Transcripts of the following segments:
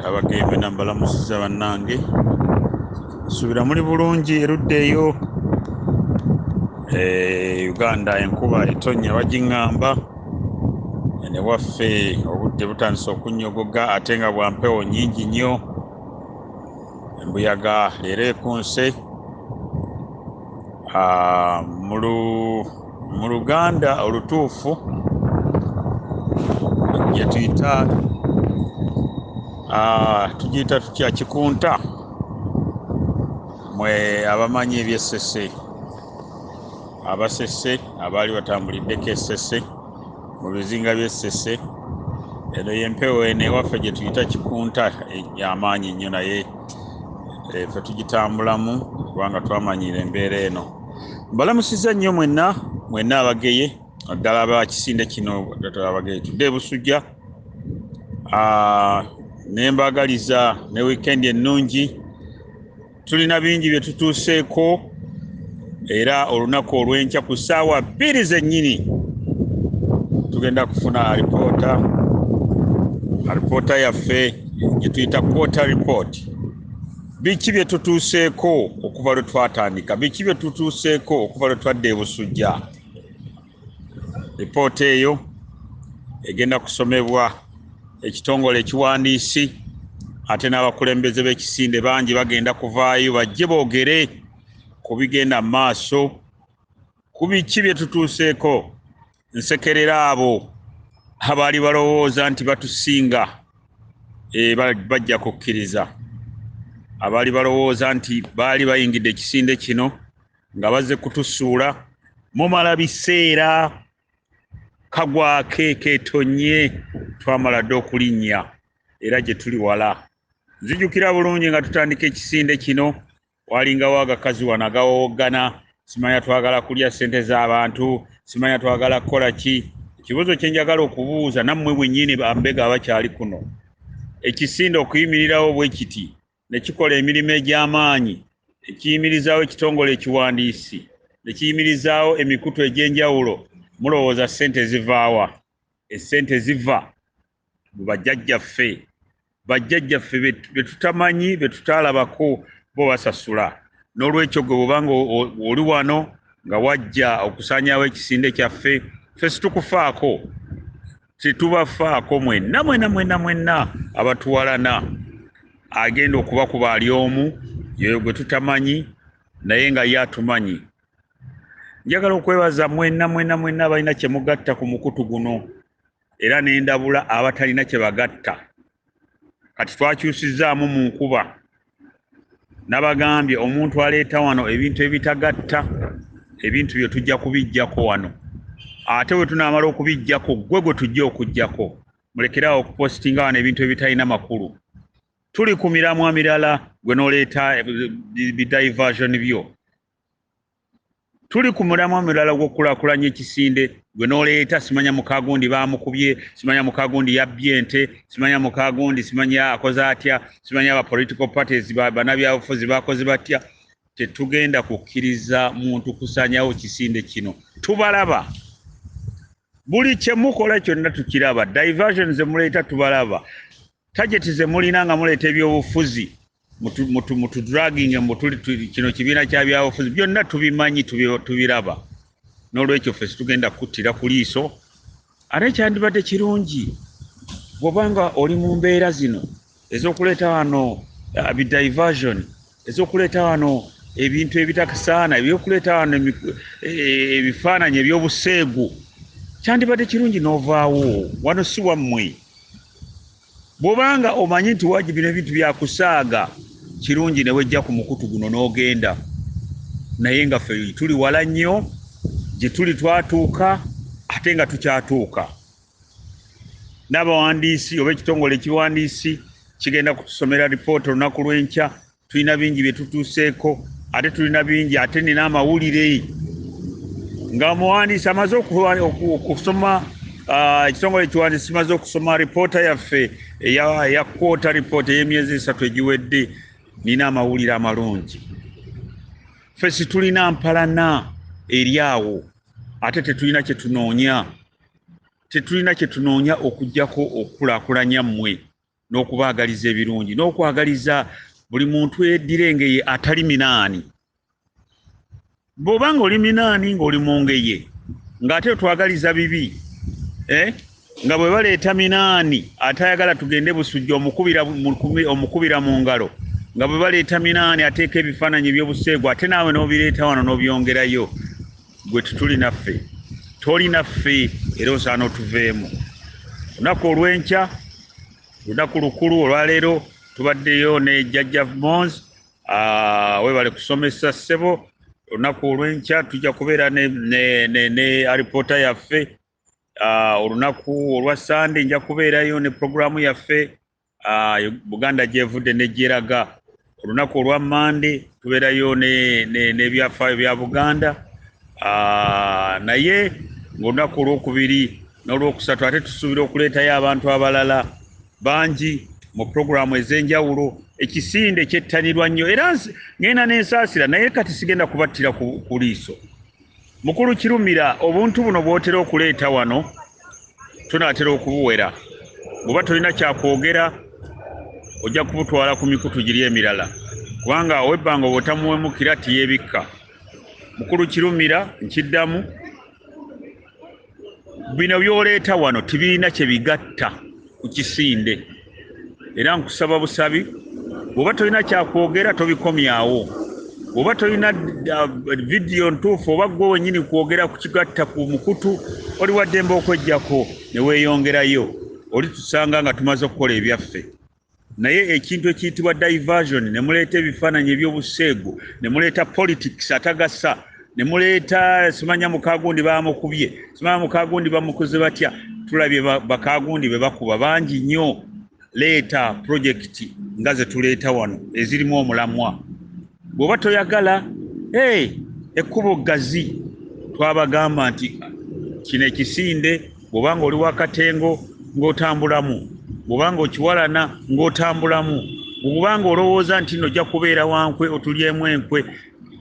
Abagembe nambalamusiza bannange, suubira muli bulungi erudda eyo Uganda. Enkuba etonnya bagiŋŋamba, ne waffe obudde butandise okunnyogoga ate nga bwa mpewo nnyingi nnyo. Embuyaga leero ekunse. Mu Luganda olutuufu gye tuyita, tugiyita tutya? Kikunta. Mwe abamanyi eby'Essese, Abasese abaali batambuliddeko Essese, mu bizinga by'Essese, eno y'empewo eno ewaffe gye tuyita kikunta, y'amaanyi nnyo, naye ffe tugitambulamu kubanga twamanyiira embeera eno. Mbalamusizza nnyo mwenna mwenna Abageye, naddala abakisinde kino Abageye tudde Busujja, ne mbaagaliza ne wiikendi ennungi. Tulina bingi bye tutuuseeko, era olunaku olw'enkya ku ssaawa 2 zennyini tugenda kufuna alipoota yaffe gye tuyita quarter report. Biki bye tutuuseeko okuva lwe twatandika? Biki bye tutuuseeko okuva lwe twadda e Busujja? Lipoota eyo egenda kusomebwa ekitongole ekiwandiisi, ate n'abakulembeze b'ekisinde bangi bagenda kuvaayo bajje boogere ku bigenda mu maaso, ku biki bye tutuuseeko. Nsekerera abo abaali balowooza nti batusinga, bajja kukkiriza. Abaali balowooza nti baali bayingidde ekisinde kino nga bazze kutusuula, mumala biseera kagwake keetonye, twamala dda okulinnya era gye tuli wala. Nzijukira bulungi nga tutandika ekisinde kino, walingawo agakazi wano agawowoggana, simanya twagala kulya ssente z'abantu, simanya twagala kukola ki. Ekibuuzo kye njagala okubuuza nammwe bwennyini bambega abakyali kuno, ekisinde okuyimirirawo bwe kiti ne kikola emirimu egy'amaanyi, ekiyimirizaawo ekitongole ekiwandiisi, ne kiyimirizaawo emikutu egy'enjawulo, mulowooza ssente zivaawa? Essente ziva mu bajjajjaffe. Bajjajjaffe be tutamanyi, be tutaalabako, bo basasula. N'olwekyo gwe bw'obanga oli wano nga wajja okusaanyaawo ekisinde kyaffe, ffe situkufaako, tetubafaako mwenna mwenna mwenna mwenna abatuwalana. Agenda okubakuba ali omu, yoyo gwe tutamanyi naye nga ye atumanyi. Njagala okwebaza mwenna mwenna mwenna abalina kye mugatta ku mukutu guno, era ne ndabula abatalina kye bagatta. Kati twakyusizzaamu mu nkuba, nabagambye omuntu aleeta wano ebintu ebitagatta, ebintu bye tujja kubiggyako wano, ate bwe tunaamala okubiggyako ggwe gwe tujja okuggyako. Mulekeraawo okupositinga wano ebintu ebitalina makulu. Tuli ku miramwa mirala, gwe n'oleeta bidiversion byo. Tuli ku mulamwa mulala gw'okukulaakulanya ekisinde, gwe n'oleeta simanya mukagundi baamukubye, simanya mukagundi yabbye ente, simanya mukagundi simanya akoze atya, simanya aba political parties, bannabyabufuzi bakoze batya. Tetugenda kukkiriza muntu kusanyawo kisinde kino. Tubalaba, buli kye mukola kyonna tukiraba. Diversion ze muleeta tubalaba, target ze mulina nga muleeta ebyobufuzi, mutudragging kino kibiina kya byabufuzi, byonna tubimanyi, tubiraba. N'olwekyo ffe situgenda kuttira ku liiso. Ate kyandibadde kirungi bw'obanga oli mu mbeera zino ez'okuleeta wano bidiversion, ez'okuleeta wano ebintu ebitasaana, ebyokuleeta wano ebifaananyi ebyobuseegu, kyandibadde kirungi n'ovaawo wano, si wammwe. Bw'obanga omanyi nti waji bino ebintu byakusaaga, kirungi ne wejja ku mukutu guno n'ogenda. Naye nga ffe tuli wala nnyo gye tuli, twatuuka ate nga tukyatuuka. N'abawandiisi oba ekitongole ekiwandiisi kigenda kutusomera ripoota olunaku lw'enkya. Tulina bingi bye tutuuseeko, ate tulina bingi, ate nina amawulire nga omuwandiisi amaze okusoma, ekitongole ekiwandiisi kimaze okusoma ripoota yaffe eya quarter report ey'emyezi 3 egiwedde. Nina amawulire amalungi. Ffe situlina mpalana eri awo, ate tetulina kye tunoonya, tetulina kye tunoonya okuggyako okukulaakulanya mmwe. n'okubaagaliza ebirungi n'okwagaliza buli muntu eddira engeye atali minaani. Bw'oba ng'oli minaani ng'oli mu ngeye ng'ate otwagaliza bibi, nga bwe baleeta minaani atayagala tugende Busujja omukubira mu ngalo, nga bwe baleeta minaani ateeka ebifaananyi eby'obuseegu ate naawe n'obireeta wano n'obyongerayo, gwe tutuli naffe, toli naffe era osaana otuveemu. Olunaku olw'enkya lunaku lukulu. Olwaleero tubaddeyo ne Jjajja Mons, webale kusomesa ssebo. Olunaku olw'enkya tujja kubeera ne alipoota yaffe. Olunaku olwa Sande nja kubeerayo ne puroguramu yaffe Buganda gyevudde ne gyeraga. Olunaku olwa Mande tubeerayo n'ebyafaayo bya Buganda. Naye ng'olunaku olwokubiri n'olwokusatu ate tusuubira okuleetayo abantu abalala bangi mu puroguramu ez'enjawulo. Ekisinde kyettanirwa nnyo era ngenda n'ensaasira, naye kati sigenda kubattira ku liiso. Mukulu Kirumira, obuntu buno bw'otera okuleeta wano tunaatera okubuwera. Bw'oba tolina kyakwogera ojja kubutwala ku mikutu giri emirala, kubanga ow'ebbanga bw'otamuwemukira tiyeebikka. Mukulu Kirumira, nkiddamu, bino by'oleeta wano tibirina kye bigatta ku kisinde, era nkusaba busabi, bw'oba tolina kyakwogera tobikomyawo. Bw'oba tolina vidiyo ntuufu oba ggwe wennyini kwogera ku kigatta ku mukutu, oli wa ddembe okweggyako ne weeyongerayo, oli tusanga nga tumaze okukola ebyaffe. Naye ekintu ekiyitibwa diversion, ne muleeta ebifaananyi eby'obuseegu, ne muleeta politics atagasa, ne muleeta simanya mukagundi baamukubye, simanya mukagundi bamukoze batya, tulabye bakagundi be bakuba bangi nnyo. Leeta projekiti nga ze tuleeta wano ezirimu omulamwa. Bw'oba toyagala, ekkubo ggazi. Twabagamba nti kino ekisinde bw'oba ng'oli wa Katengo ng'otambulamu, bw'oba ng'okiwalana ng'otambulamu, bw'oba ng'olowooza nti nno ojja kubeera wankwe otulyemu enkwe,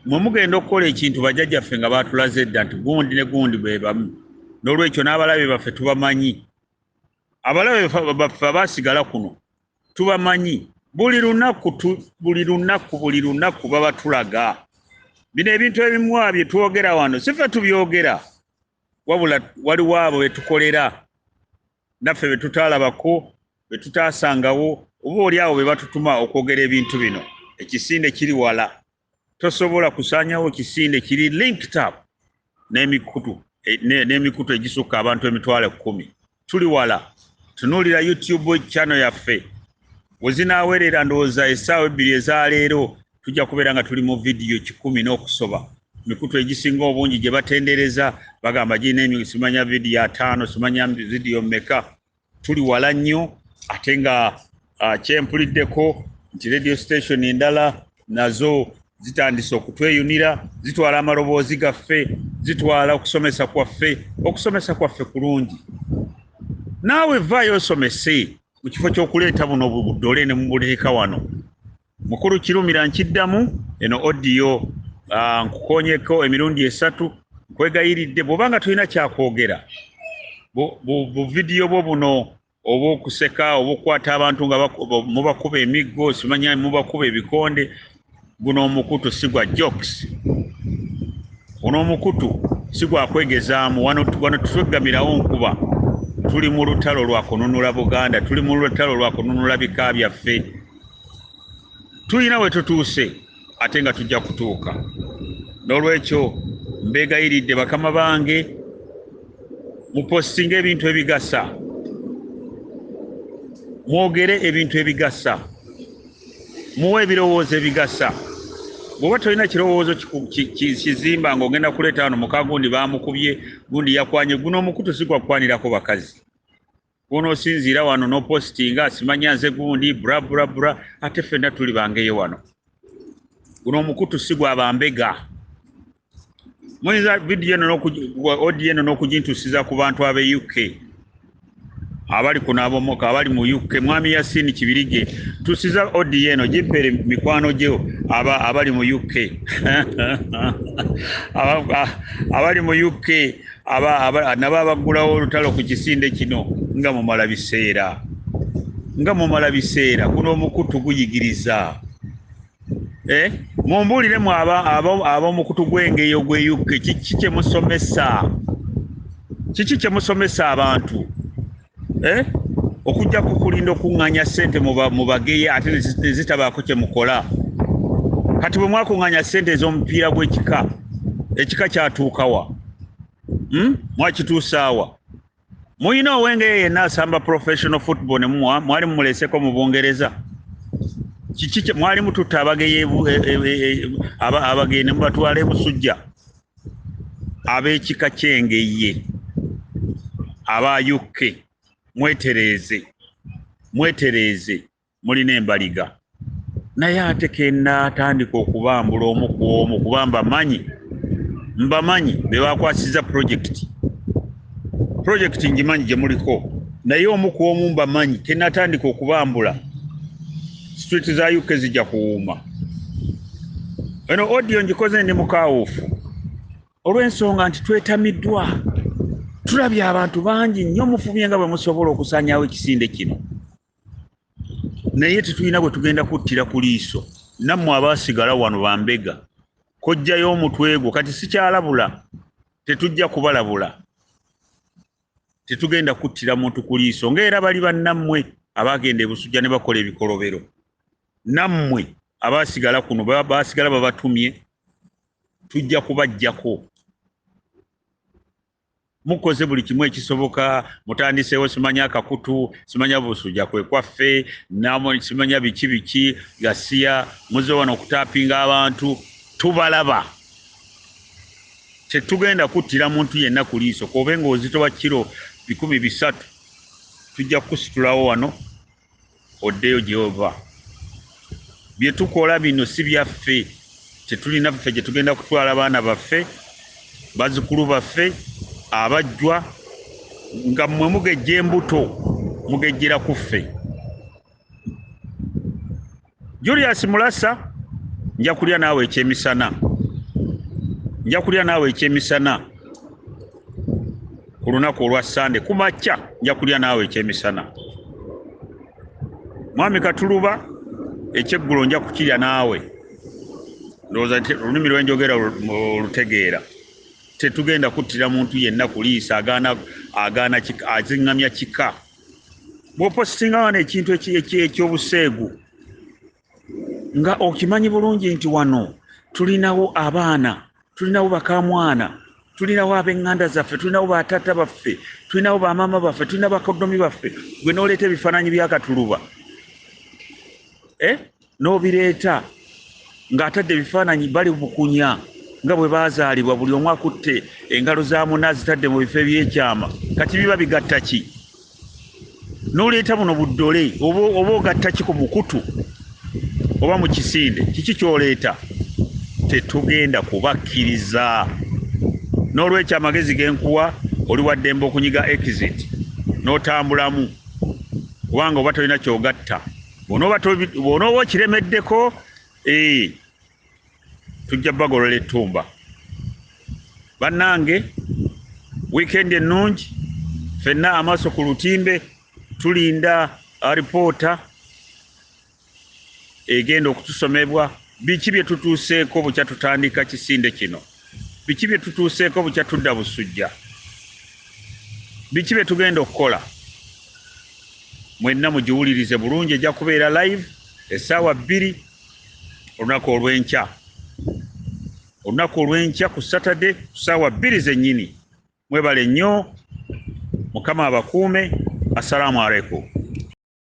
mwe mugenda okukola ekintu bajjajjaffe nga baatulaze dda nti gundi ne gundi be bamu. N'olwekyo n'abalabe baffe tubamanyi, abalabe baffe abaasigala kuno tubamanyi. Buli lunaku babatulaga. Bino ebintu ebimu bye twogera wano si ffe tubyogera, wabula waliwo abo be tukolera naffe be tutaalabako, be tutaasangawo, oba oli awo be batutuma okwogera ebintu bino. Ekisinde kiri wala, tosobola kusaanyawo kisinde kiri linked up n'emikutu egisukka abantu 10,000. Tuli wala. Tunuulira YouTube channel yaffe, bwe zinaawerera ndowooza essaawa 2 ezaleero tujja kubeera nga tuli mu vidiyo 100 n'okusoba. Mikutu egisinga obungi gye batendereza bagamba girina simanya vidiyo 5, simanya vidiyo mmeka. Tuli wala nnyo, ate nga kyempuliddeko nti radio station endala nazo zitandise okutweyunira, zitwala amaloboozi gaffe, zitwala okusomesa kwaffe. Okusomesa kwaffe kulungi, naawe vaayo osomese mu kifo ky'okuleeta buno buddole ne mubuleeka wano. Mukulu Kirumira, nkiddamu eno audio, nkukonyeko emirundi 3, nkwegayiridde bw'oba nga tolina kyakwogera, bu vidiyo bwo buno oba okuseka oba okukwata abantu nga mubakuba emiggo, simanya mubakuba ebikonde, guno omukutu si gwa jokes, guno omukutu si gwa kwegezaamu. Wano tutweggamirawo nkuba, tuli mu lutalo lwa kununula Buganda, tuli mu lutalo lwa kununula bika byaffe. Tulina we tutuuse ate nga tujja kutuuka. N'olwekyo mbeegayiridde bakama bange, mupostinga ebintu ebigasa, mwogere ebintu ebigasa, muwe ebirowoozo ebigasa. Bw'oba tolina kirowoozo kizimba ng'ogenda kuleeta wano mukagundi baamukubye, gundi yakwanye, guno omukutu si gwa kukwanirako bakazi. Gw'onoosinziira wano n'opostinga simanya nze gundi bra bra bra, ate ffenna tuli bangeyo wano. Guno omukutu si gwa bambega. Muyinza vidiyo eno audio eno n'okugintuusiza ku bantu ab'e UK abali kuno abomoka abali mu UK. Mwami Yasini Kibirige, tusiza audio eno gimpeere mikwano gyo abali mu UK. Abali mu UK nabo abaggulawo olutalo ku kisinde kino nga mumala biseera. Nga mumala biseera, guno omukutu guyigiriza. Mumbuulire mu ab'omukutu gw'engeyo gw'e UK, kiki kye musomesa? Kiki kye musomesa abantu? Okujja kukulinda okuŋŋaanya ssente mu bageye ate ne zitabaako kye mukola. Kati bwe mwakuŋŋaanya ssente ez'omupiira gw'ekika, ekika kyatuukawa? Mwakituusaawa? Muyina ow'engeye yenna asamba professional football ne mwali mumuleeseko mu Bungereza? Kiki mwali mututta abageye abageye ne mubatwala e Busujja? Ab'ekika ky'engeye aba UK, mwetereeze, mwetereeze, mulina embaliga. Naye ate kennaatandika okubambula omu ku omu, kuba mbamanyi be bakwasiza project. Project ngimanyi gye muliko, naye omu ku omu mbamanyi. Kennaatandika okubambula, street za UK zijja kuwuuma. Eno audio ngikoze ndi mukaawuufu olw'ensonga nti twetamiddwa, tulabye abantu bangi nnyo mufumye nga bwe musobola okusaanyaawo ekisinde kino, naye tetulina bwe tugenda kuttira ku liiso. Nammwe abaasigala wano bambega, kojjayo omutwe gwo. Kati sikyalabula, tetujja kubalabula, tetugenda kuttira muntu ku liiso, ng'era bali bannammwe abagenda e Busujja ne bakola ebikolobero. Nammwe abaasigala kuno baasigala babatumye, tujja kubajjako. Mukoze buli kimu ekisoboka, mutandiseewo simanya akakutu, simanya Busujja kwe kwaffe, namwe simanya biki biki gasiya, muze wano okutaapinga abantu, tubalaba. Tetugenda kuttira muntu yenna ku liiso, k'obe ng'ozitowa kiro 300, tujja kukusitulawo wano oddeyo gy'ova. Bye tukola bino si byaffe, tetulina ffe gye tugenda kutwala baana baffe, bazzukulu baffe, abajjwa, nga mmwe mugejja embuto, mugejjera ku ffe. Julius Mulasa, nja kulya naawe ekyemisana, nja kulya naawe ekyemisana ku lunaku olwa Sande ku makya, nja kulya naawe ekyemisana. Mwami Katuluba, ekyeggulo nja kukirya naawe. Ndowooza nti olulimi lwenjogera olutegeera. Tetugenda kuttira muntu yenna ku liiso agaana aziŋŋamya kika. Bw'opositinga wano ekintu ekyobuseegu, nga okimanyi bulungi nti wano tulinawo abaana, tulinawo bakamwana, tulinawo ab'eŋŋanda zaffe, tulinawo bataata baffe, tulinawo bamaama baffe, tulina bakoddomi baffe, gwe n'oleeta ebifaananyi bya Katuluba, n'obireeta ng'atadde ebifaananyi bali bukunya nga bwe baazaalibwa, buli omu akutte engalo za munne azitadde mu bifo ebyekyama. Kati biba bigatta ki? N'oleeta buno buddole, oba ogatta ki ku mukutu oba mu kisinde? Kiki ky'oleeta? Tetugenda kubakkiriza. N'olwekyo amagezi ge nkuwa, oli wa ddembe okunyiga exit n'otambulamu, kubanga oba tolina ky'ogatta. Bw'onooba okiremeddeko, tujja bagolola ettumba. Bannange, wiikendi ennungi, ffenna amaaso ku lutimbe, tulinda alipoota egenda okutusomebwa. Biki bye tutuuseeko bukya tutandika kisinde kino? Biki bye tutuuseeko bukya tudda Busujja? Biki bye tugenda okukola? Mwenna mugiwulirize bulungi, ejja kubeera live essaawa 2 olunaku olw'enkya. Olunaku olw'enkya ku Saturday ku ssaawa 2 zennyini. Mwebale nnyo, Mukama abakuume. Assalaamu alaikum.